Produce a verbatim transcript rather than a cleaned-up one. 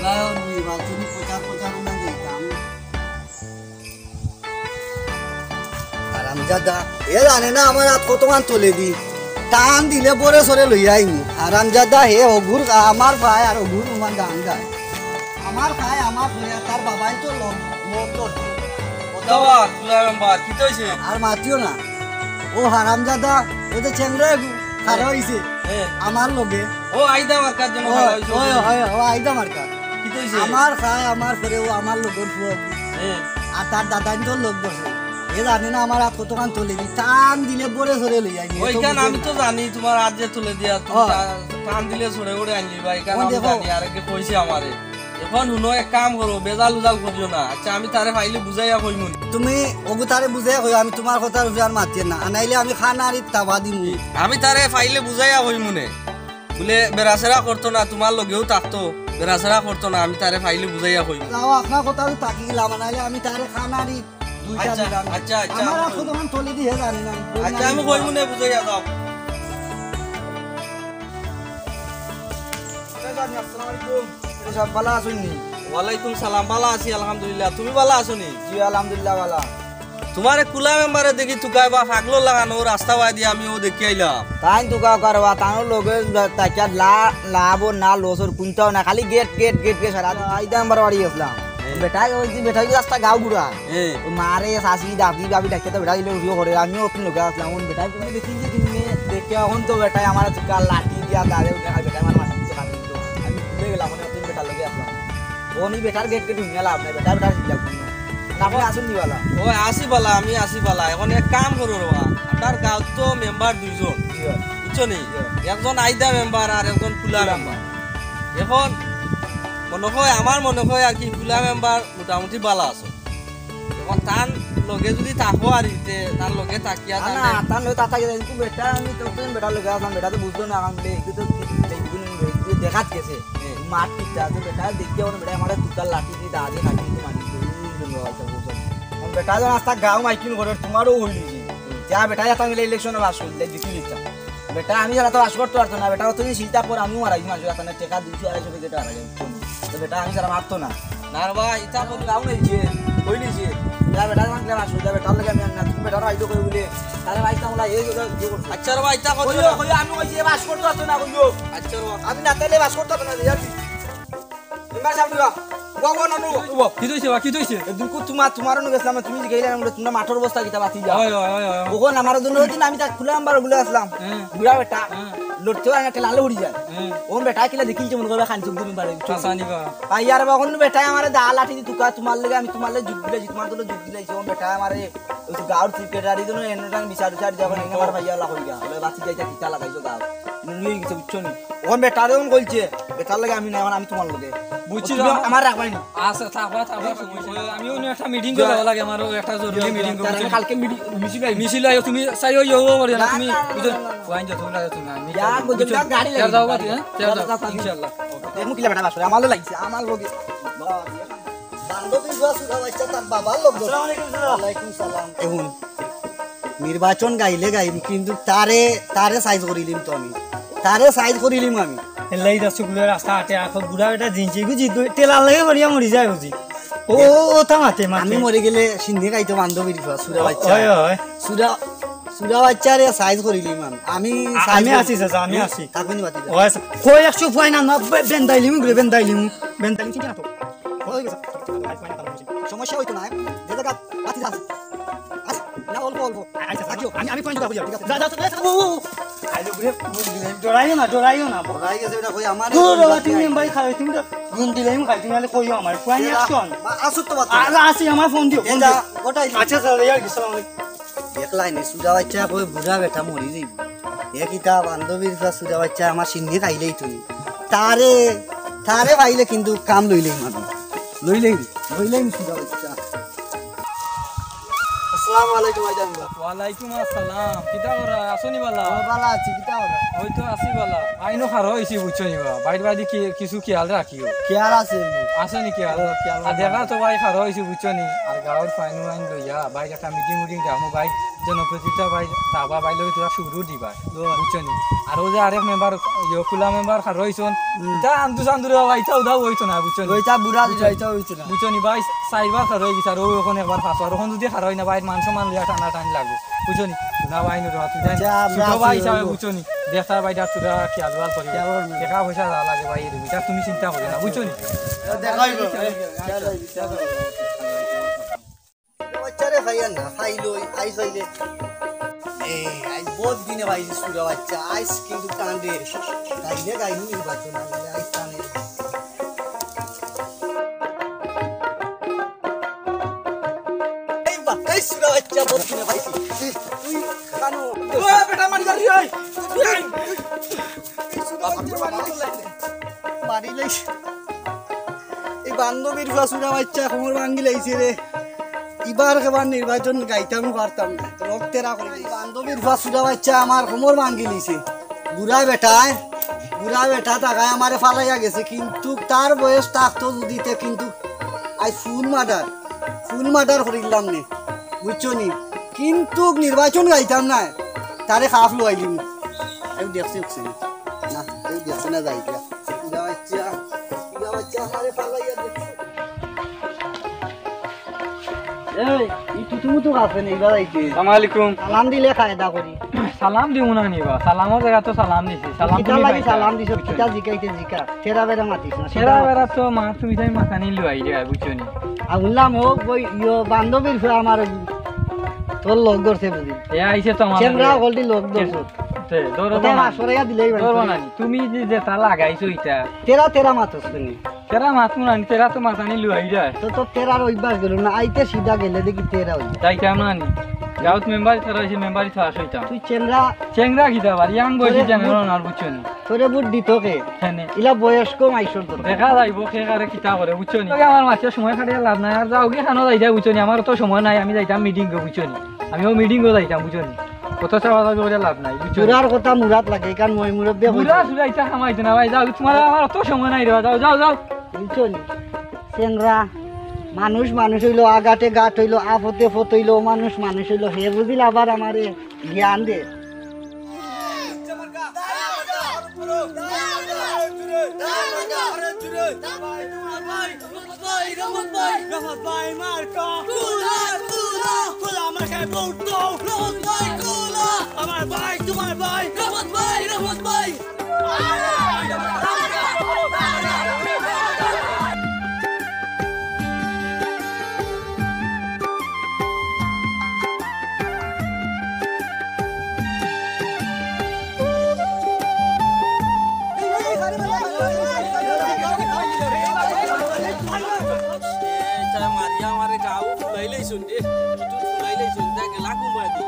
নির্বাচনী প্রচার প্রচারণা দিতাম। হারামজাদা, এ জানে না আমার আত কতখান তলেদি। টান দিলে বরে সরে লইয়া আইমু। হারামজাদা, হে অগুর, আমার ভাই আর অগুর উমান গান গায়। আমার ভাই, আমার ভাই, আর তার বাবাই তো লোক, লোক তো। বাবা, তুলা মেম্বার, কিতা অইছে? আর মাতিও না। ও হারামজাদা, ও যে চেংড়া এগু, খাড়া অইছে। এ। আমার লগে। ও আইদা মার্কার জন্য ওই, খাড়া অইছে। ওই, ওই, ও আইদা মার্কার। কিতা অইছে? আমার খায়, আমার পরে ও আমার লগর ফুয়া। এ। আর তার দাদাইন্তর লগ বসে। এ জানে না আমার আত কতখান তলেদি। টান দিলে বরে সরে লইয়া আইমু। ওইখান আমি তো জানি, তুমার আত যে তলেদি, তুমি ও। টা-, টান দিলে সরে ওরে আনলি বা, এখান ও আমি দেখো। জানি, আর কে কইছে আমারে। এখন হুনো, এক কাম করো, বেজাল উজাল করিও না। আচ্ছা, আমি তারে পাইলে বুঝাইয়া কইমু। তুমি অগু তারে বুঝাইয়া কইও, আমি তুমার কথার উপরে আর মাতিয়ে না। আনাইলে আমি খানারি তাবা দিমু। আমি তারে পাইলে বুঝাইয়া কইমু নে। বুলে বেড়াছেড়া করতো না, তুমার লগেউ থাকতো, বেড়াছেড়া করতো না, আমি তারে পাইলে বুঝাইয়া কইমু। যাও, আপনার কথা তো থাকি গেলাম, আনাইলে আমি তারে খানারি দুইটা আচ্ছা, দিলাম। আচ্ছা, আচ্ছা, আমার আমি আর কতখান তলেদি হে জানে না। আচ্ছা, আমি কইমু নে, বুঝাইয়া যাও। আসসালামু আলাইকুম। এ সাব, ভালা আছইন নি? ওয়ালাইকুম সালাম, ভালা আছি আলহামদুলিল্লাহ। তুমি ভালা আছো নি? জি, আলহামদুলিল্লাহ ভালা। তুমারে কুলা মেম্বারে দেখি তুকায় বা পাগলর লাখান অউ রাস্তা বায়দি আমিও দেখি আইলাম। তাইন তুকাউক্কা রে বা, তানর লগে তাকিয়া লা-, লাভ অর না লস অর কুন্তাও না, খালি গেট, গেট, গেট, গেট সারা দিন। আইদা মেম্বার বাড়ি গেছলাম। হ্যাঁ। বেটায় কইছি, বেটায় কইছি রাস্তা গাউ ঘুরা। হ্যাঁ। ও মারে, চাচি, দাদি, ভাবি ডাকিয়া তো বেটায় লগে ঘরে, আমিও অত লগে আছলাম। অখন বেটায় কইছে দেখি যে তুমি দেখে অখন তো বেটায় আমারে তুকার লাঠি দিয়া দাঁড়ে উঠে খাই, বেটায় আমার মাথা দিছে খালি তো। আমি ভুলে গেলাম, মানে অত বেটার লগে আছলাম। অখন ই বেটার গেট গেট হুনিয়া লাভ নাই, বেটা বেটার চিন্তা করি না। আপনি আছইন নি ভালা? ও, আছি ভালা, আমি আছি ভালা। অখন এক কাম করো রে বা, আমরার গাঁওত তো মেম্বার দুইজন, জি অয়। বুঝছো নি? জি অয়। একজন আইদা মেম্বার আর একজন কুলা কুলা মেম্বার। অখন মনে অয়, আমার মনে অয় আর কি, কুলা মেম্বার মোটামুটি ভালা আছে। অখন তান লগে যুদি থাকো আর ইতে, তান লগে থাকিয়া না, তান না, তান লগে তা থাকি যায়, কিন্তু বেটা আমি তো তুমি বেটার লগে আছলাম, বেটা তো বুঝলো না, আমি বলে, একটু তো দেখুন, একটু দেখাত গেছে, হ্যাঁ। মাত কিতা আছে, বেটা দেখিয়া অখন বেটা আমারে তুকার লাঠি দি, দা দি, কাটি দি, মারি দি, উই জন্য আছে, বুঝছো? অখন বেটা যখন আস্তা গাঁও মাইকিং করে, তুমারও হইল যে, যা বেটা যেতাম গেলে ইলেকশনে পাস করলে, জিতি নিতাম। বেটা আমি ছাড়া তো পাস করতো পারতো না, বেটা অত চিন্তা কর, আমিও মারাই মানুষ, এখানে টেকা দুইশো আড়াইশো কেজি টেকা লাগে, বুঝছো নি? তো বেটা আমি ছাড়া মারতো না। না রে বা, ইতা কত গাউন অইছে, কই নিছে? যা বেটা যখন গেলে পাস করলে, বেটার লগে আমি আর না, তুমি বেটার আইতো কই বলে, তারে ভাই তামলা এই কথা ইয়ে করছো। আচ্ছা রে বা, ইতা কত কইও, না। কইও, আমি কইছি, পাস করতো পারতো না, কইও। আচ্ছা রে বা। আমি না তাইলে পাস করতো পারতো না, ইয়ার কি? মেম্বার সাব, উবা। উবা, উবা, নানু। উবা, কিতা অইছে বা, কিতা অইছে? এ, দুঃখ তোমার, তোমার অনু গেছিলাম, তুমি যে গেলে, আমরা তোমরা মাঠর অবস্থা কিতা বাতি যা। অয়, অয়, অয়, অয়। অখন আমার জন্য হইতো না, আমি তা খুলে আনবার বলে আসলাম। হ্যাঁ। বুড়া বেটা। হ্যাঁ। লড়তেও আগে ঠেলা হলে উড়ি যায়। হ্যাঁ। ও বেটা কিলা দেখিল যে মনে করে খান চোখ দিন বারে। আচ্ছা, নিবা। ভাই, আর অখন বেটা আমারে দা লাঠি দি তুকা, তোমার লগে আমি তোমার লগে যুদ্ধ দিলাইছি, তোমার লগে যুদ্ধ দিলাইছি, ও বেটা আমারে ওই যে গাঁওর সেক্রেটারি জন্য এনে টান বিচার বিচার যখন এনে আমার ভাইয়া লা কইগা, ওরে বাতি যাইতা কিতা লাগাইছো গাঁও। নিয়ে গেছে, বুঝছো নি? অখন বেটারে অখন কইছে, বেটার লগে আমি না, অখন আমি তোমার লগে। বুঝছি, বুঝছো? আমার রাখবাই না। আচ্ছা, থাকবা, থাকবা, সমস্যা নাই। আমিও অন্য একটা মিটিং করে যাওয়া লাগে, আমারও একটা জরুরি মিটিং তার করতে। আমি কালকে মিটিং, মিছিল আইব। মিছিল আইব, তুমি চাইও ইয়ে হবো বলে না, না, তুমি না, না, বুঝো? না, না, না। ওয়াইন যাও, তুমি লাগে, তুমি, আমি যা, বুঝো, বুঝো? যা, গাড়ি তেল লাগে। দাও, বাদ, হ্যাঁ? তেল তেল দাও, দাও, ইনশাআল্লাহ। দেখো কিলা বেটা বাসরে, আমারও লাগছে, আমার লগে। বান্ধবী ফুয়া সুরা বাচ্চা তার বাবার লগে। আসসালামু আলাইকুম, স্যার। ওয়ালাইকুম সালাম। এখন নির্বাচন গাইলে গাইম, কিন্তু তারে, তারে সাইজ করিলিম তো আমি। তারে সাইজ করিলিম আমি। এলাই দা শুকলো রাস্তা আটে, এখন বুড়া বেটা জিনছি, বুঝি, টেলার লাগে মরিয়া মরি যায়, বুঝি। ও, ও, ও, তা মাতে, মাতে। আমি মরে গেলে সিন্ধি খাইতো বান্ধবীর ফুয়া, সুরা বাচ্চা। হয়, হয়। সুরা, সুরা বাচ্চা রে সাইজ করিলিম আমি। আমি আ-, সাইজ আমি করি-, আছি, চাচা, আমি হুম? আছি। থাকবেন বাতি দা। ওই আছে। কই একশো ফুয়াই না, না, বে-, বেন্দাইলিমু ঘুরে, বেন্দাইলিমু। বেন্দাইলিমু চিন্তা না তো। সমস্যা হইতো না, যে জায়গা বাতি আছে। আচ্ছা, না, অল্প, অল্প। আচ্ছা, থাকিও। আমি, আমি পয়েন্ট বুঝা। যা, যা, যা, যা। ও, ও, ও। আইলো ঘুরে, ডরাইও না, ডরাইও না। ডরাই গেছে, এটা কই আমার দূর বাবা, তুমি মেম্বারি খাবে, তুমি তো গুণ দিলে আমি খাই, তুমি নাহলে কইও আমার। পুয়াই যা, অ্যাকশন। মা, আসুক তো বাতি। আর আসি, আমার ফোন দিও, এ ফোন যা, দিও। গোটাই দিও। আচ্ছা, স্যার, ইয়ার কি, সালাম আলাইকুম। দেখলাই নি, সুজা বাচ্চা কই বুড়া বেটা মরি যাইব। এ কিতা বান্ধবীর ফুয়া সুজা বাচ্চা আমার সিন্নি খাইলেই তুমি। তারে, তারে পাইলে কিন্তু কাম লইলেই মানু। লইলেই, লইলেই সুজা বাচ্চা। আসসালামু আলাইকুম, ভাইজান। ওয়ালাইকুম আসসালাম। কিতা করা? আছো নি বালা? ও, বালা আছি, কিতা করা? ওই তো আছি বালা। আইনো খারো অইছি বুঝছো নি বা? বাইর বাদি কি, কিছু খেয়াল রাখিও। খেয়াল আছে নি? আছে নি খেয়াল? ও, খেয়াল আর আছে। দেখা তো ভাই খারো অইছি বুঝছো নি? আর গাঁওর ফাইন ওয়াইন লইয়া বাইর একটা মিটিং উটিং যামু ভাই। জনপ্রতিনিধি ভাই, তাবা ভাই লগে তোরা শুরু দিবা, বুঝছো নি? আর ও যে আরেক মেম্বার, ইয়ে, খোলা মেম্বার খার হইছন, হুম। ইতা আন্দু সান্দুরে বাবা, ইতা উদাও হইতো না, বুঝছো নি? ওইটা বুড়া বুঝছো নি? যাইতে হইতো না। বুঝছো নি ভাই, চাইরবার খার হয়ে গেছে, আর ও এখন একবার ফাঁসো, আর এখন যদি খার হয় না ভাই, মান সম্মান লইয়া টানা টানি লাগবো, বুঝছো নি? না ভাই, নুরু, তুই জানি, আচ্ছা, আমরা ছোট ভাই আছি, হিসাবে, ওই বুঝছো নি? দেখতার ভাইটা তোরা খেয়াল বাল করি, খেয়াল করবো। টাকা পয়সা যা লাগে ভাই, এটা তুমি চিন্তা করো না, বুঝছো নি? দেখা হইবো। বাচ্চারে খাইয়ার না, খাইলই, আইস হইলে। এই, আইস বহুত দিনে পাইছি সুরা বাচ্চা, আইস কিন্তু টান রে। গাইলে গাইনি নির্বাচন, আইস টানে। এই বা-, এই সুরা বাচ্চা বহুত দিনে পাইছি। তুই কানো। ও, বেটা মারি ধরি, ওই। এই সুরা বাচ্চা মারি ধরি। মারি লইছে। এই বান্ধবীর ফুয়া সুরা বাচ্চা কোমর ভাঙ্গি লাইছে রে। ইবার কেবার নির্বাচন গাইতামও পারতাম না, রক্তে রাগ হয়ে গেছে। বান্ধবীর ফুয়া সুরা বাচ্চা আমার কোমর ভাঙ্গি লিছে। বুড়া বেটায়, বুড়া বেটা টাকায় আমারে ফালাইয়া গেছে, কিন্তু তার বয়স থাকতো যদি তে কিন্তু আই ফুল মার্ডার, ফুল মার্ডার করিলাম নে, বুঝছো নি? কিন্তু নির্বাচন গাইতাম না, তারে খাফ লইলিম। আমি দেখছি, দেখছি। না, আমি দেখছি না, যাই গিয়া। ইলা বাচ্চা, ইলা বাচ্চা আমারে ফালাইয়া গেছে। এই, ই তুতুমুতু কাছে নেই, বাড়াইছে। আসসালামু আলাইকুম। সালাম দিলে কায়দা করি। সালাম দিমু না নি বা? সালামর জাগাত তো সালাম দিছি। সালাম কিতা তুমি লাগি পাইছা? সালাম দিছো? বুঝছো? কিতা জিকাইতে জিকা? তেরা বেরা মাতিস না, তেরা সিধা বেরা মাতিস। তো মা, তুমি তাই মাথা নিয়ে লুয়াই যায়, বুঝছো নি? আর বললাম, ও, ওই, ইয়ো, বান্ধবীর ফুয়া আমার, তোর লগ ধরছে বুঝি। এ আইছে তো আমার চেংড়া লগে। হকলটি লগ ধরছে। তে, ধরো কোথায় না। মাছ সরাইয়া দিলেই বাড়ি ধরবো করে। না নি। তুমি যে যেটা লাগাইছো ইটা। তেরা, তেরা মাতস তুমি। তেরা মাতমু না নি, তেরা তো মাতানি লুয়াই যায়। তো, তো তেরার অভ্যাস গেল না, আইতে সিধা গেলে দেখি তেরা হইল। যাইতাম না নি। গাঁওত মেম্বারি ছাড়া হইছে, মেম্বারি ছাড়া হইতাম। তুই চেংড়া। চেংড়া কিতা আবার, ইয়াং বয়সী তোরে চেংড়া বুট-, না, আর বুঝছো নি? তোরে ভোট দিত কে? হ্যাঁ নি। ইলা বয়স্ক মাইসর দরকার। দেখা যাইব, কে কারে কিতা করে, বুঝছো নি? আগে আমার মাঝে সময় কাটিয়ে লাভ নাই, আর যাও গিয়ে খানো যাই যায়, বুঝছো নি? আমার তো সময় নাই, আমি যাইতাম মিটিং গো, বুঝছো নি? আমি ও মিটিং গো যাইতাম, বুঝছো নি? কত চাওয়া চাওয়ি করে লাভ নাই, বুঝছো নি? বুড়ার কথা মুরাত লাগে, এখান মই মুরব্বী কইছে। বুড়া সুরা ইটা খামাইতে না ভাই, যাও, তোমার আমার অত সময় নাই রে, যাও, যাও, যাও। বুঝছো নি? চেংড়া, মানুষ মানুষ হইলো, আগাটে গাট হইলো, আফতে ফত হইলো, মানুষ মানুষ হইলো, হে বুঝিল আবার আমারে জ্ঞান দে। রহমত ভাই, রহমত ভাই, মার্কা। কুলা, কুলা। কুলা মার্কায় ভোট দাও। রহমত ভাই, কুলা। আমার ভাই, তোমার ভাই। রহমত ভাই, রহমত ভাই। এ, তারা মারিয়া আমারে গাও ফুলাই লাইছইন রে। একটু ফুলাই লাইছইন, তা গেলা কুম্বাদি।